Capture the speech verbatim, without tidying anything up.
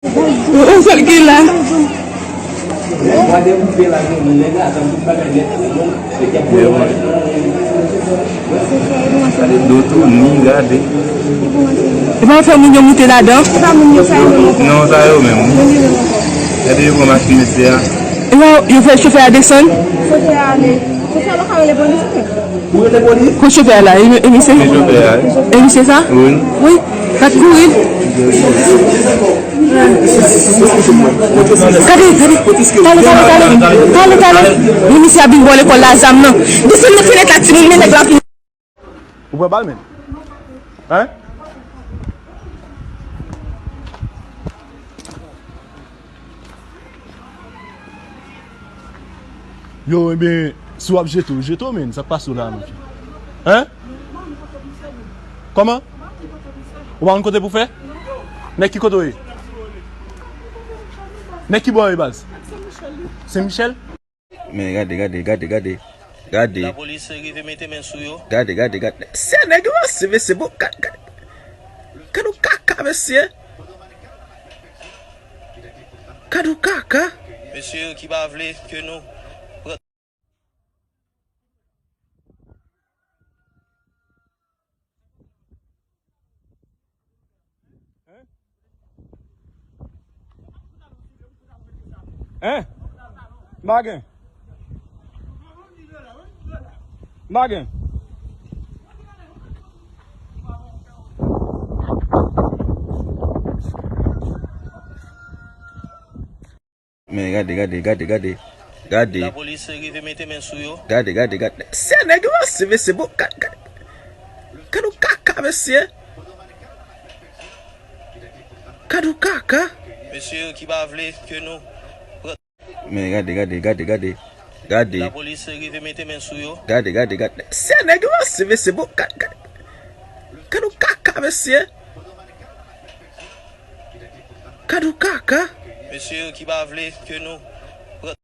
Ou, ou sot ki la. Do touni, gade. E pa fè moun yo moute ladan? Non, sa yo menm. Gade yo pran machin mesye a. E yo, yo fè chofè a desann? Kote chofè a la? E, e misye? E misye sa? Wi. Wi. Gad kouri. Gade, gade. Tale, tale, tale. Tale, tale. Men misye ap vin bò lekòl la zam nan. Desann nan fenèt la, timoun, men nèg la vin. Ou pran bal, men? Hein? Yo, ebyen, si w ap jete, w jete w, men, sa k pase w la, men? Hein? Kòman? Ou pa konn kote pou fè? Nèg ki kote w ye? Nèg ki bò w ye, baz? Sen Michèl? Men gade, gade, gade, gade. Gade. Lapolis rive mete men sou yo. Gade, gade, gade. Se nèg yo, se, se bon. Gade, gade. Gade yon kaka, mesye. Gade yon kaka. Mesye ki pa vle ke nou pran. Hein? M pa gen. M pa gen. Men gade, gade, gade, gade. Gade. Lapolis rive mete men sou yo. Gade, gade, gade. Se nèg yo, se, se bon. Gade, gade. Gade yon kaka, mesye. Gade yon kaka. Mesye ki pa vle ke nou pran. Men gade, gade, gade, gade. Gade. Lapolis rive mete men sou yo. Gade, gade, gade. Se nèg yo, se, se bon. Gade, gade. Gade yon kaka, mesye. Gade yon kaka. Mesye ki pa vle ke nou